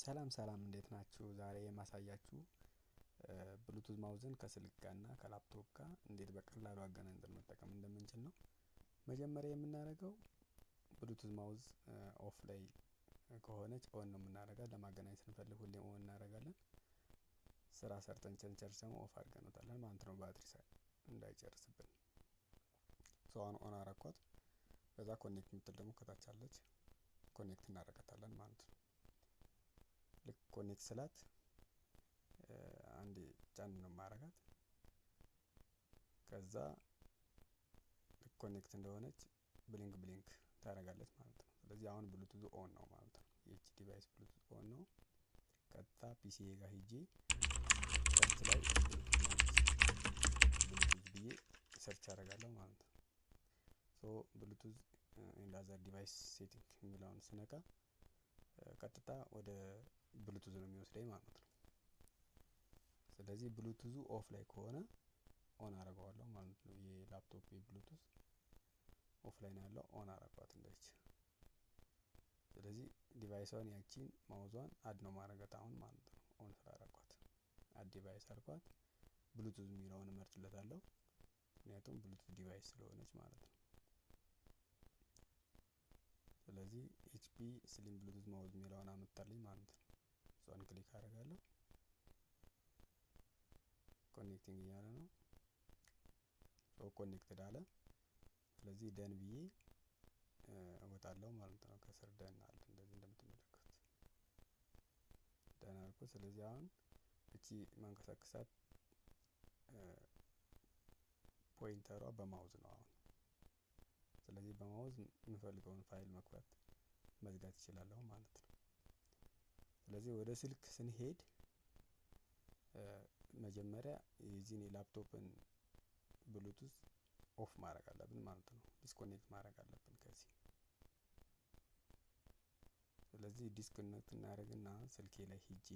ሰላም ሰላም፣ እንዴት ናችሁ? ዛሬ የማሳያችሁ Bluetooth mouse ን ከስልክ ጋር እና ከላፕቶፕ ጋር እንዴት በቀላሉ አገናኝተን መጠቀም እንደምንችል ነው። መጀመሪያ የምናደርገው Bluetooth mouse off ላይ ከሆነች on ነው የምናደርጋት። ለማገናኘት ስንፈልግ ሁሌም on እናደርጋለን። ስራ ሰርተን ስንጨርስ ደግሞ off አድርገን እንወጣለን ማለት ነው፣ ባትሪ እንዳይጨርስብን። So አሁን on አረኳት። በዛ connect የምትል ደግሞ ከታች አለች። Connect እናደርጋታለን ማለት ነው። ልክ connect ስላት አንዴ ጫን ነው ማረጋት። ከዛ ልክ connect እንደሆነች blink blink ታደርጋለች ማለት ነው። ስለዚህ አሁን Bluetooth on ነው ማለት ነው። የእቺ device Bluetooth on ነው። ቀጥታ PC ጋር ሂጄ search ላይ ብሉቱዝ ብዬ search አደርጋለሁ ማለት ነው። So Bluetooth and other device setting የሚለውን ስነካ ቀጥታ ወደ ብሉቱዝ ነው የሚወስደኝ ማለት ነው። ስለዚህ Bluetooth ኡ off ላይ ከሆነ on አደርገዋለሁ ማለት ነው። የ laptop Bluetooth off ላይ ነው ያለው፣ on አረኳት እንደች። ስለዚህ device ኧን ያቺን mouse ኧን add ነው ማረጋት አሁን ማለት ነው። On ስላረኳት add device አልኳት። ብሉቱዝ የሚለውን እመርጥለታለሁ፣ ምክንያቱም Bluetooth device ስለሆነች ማለት ነው። ስለዚህ HP Slim Bluetooth mouse የሚለውን አመጣልኝ ማለት ነው። እሷን click አደርጋለሁ። Connecting እያለ ነው። So connected አለ። ስለዚህ done ብዬ እወጣለሁ ማለት ነው። ከስር done አለ፣ እንደዚህ እንደምትመለከቱት done አልኩ። ስለዚህ አሁን እቺ ማንቀሳቀሳት pointer ኧሯ በ mouse ነው አሁን። ስለዚህ በ mouse የምፈልገውን ፋይል መክፈት መዝጋት እችላለሁ ማለት ነው። ስለዚህ ወደ ስልክ ስንሄድ መጀመሪያ የዚህን የ laptop ን Bluetooth off ማድረግ አለብን ማለት ነው። Disconnect ማድረግ አለብን ከዚህ። ስለዚህ disconnect እናደርግና ስልኬ ላይ ሂጄ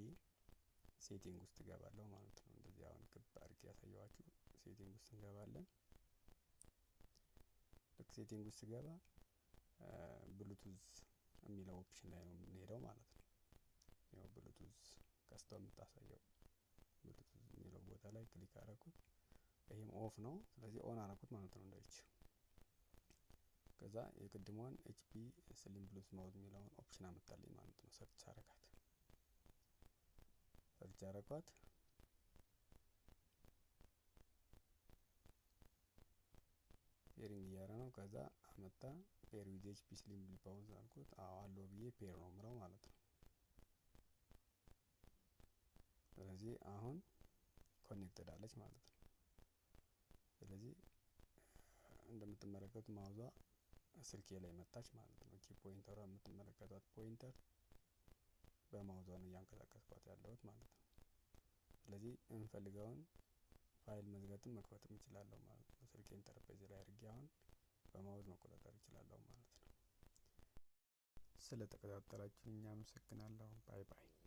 setting ውስጥ እገባለሁ ማለት ነው። እንደዚህ አሁን ክብ አድርጌ ያሳየኋችሁ setting ውስጥ እንገባለን። ልክ setting ውስጥ ስገባ ብሉቱዝ የሚለው option ላይ ነው የምንሄደው ማለት ነው። ያው ብሉቱዝ ቀስቷ የምታሳየው ብሉቱዝ የሚለው ቦታ ላይ click አደረኩት። ይሄም off ነው። ስለዚህ on አደረኩት ማለት ነው እንደዚህ። ከዛ የቅድሟን HP Slim Bluetooth mouse የሚለውን option አመጣልኝ ማለት ነው። Search አረጋት፣ search አረኳት። Pairing እያለ ነው። ከዛ አመጣ፣ pair with HP Slim Bluetooth mouse አልኩት። አዎ allow ብዬ pair ነው ምለው ማለት ነው። ስለዚህ አሁን connected አለች ማለት ነው። ስለዚህ እንደምትመለከቱት mouse ኧ ስልኬ ላይ መጣች ማለት ነው። እቺ pointer ኧሯ የምትመለከቷት pointer በ mouse ኧ ነው እያንቀሳቀስኳት ያለሁት ማለት ነው። ስለዚህ የምፈልገውን ፋይል መዝጋትም መክፈትም እችላለሁ ማለት ነው። ስልኬን ጠረጴዛ ላይ አድርጌ አሁን በ mouse መቆጣጠር እችላለሁ ማለት ነው። ስለተከታተላችሁኝ አመሰግናለሁ። Bye bye።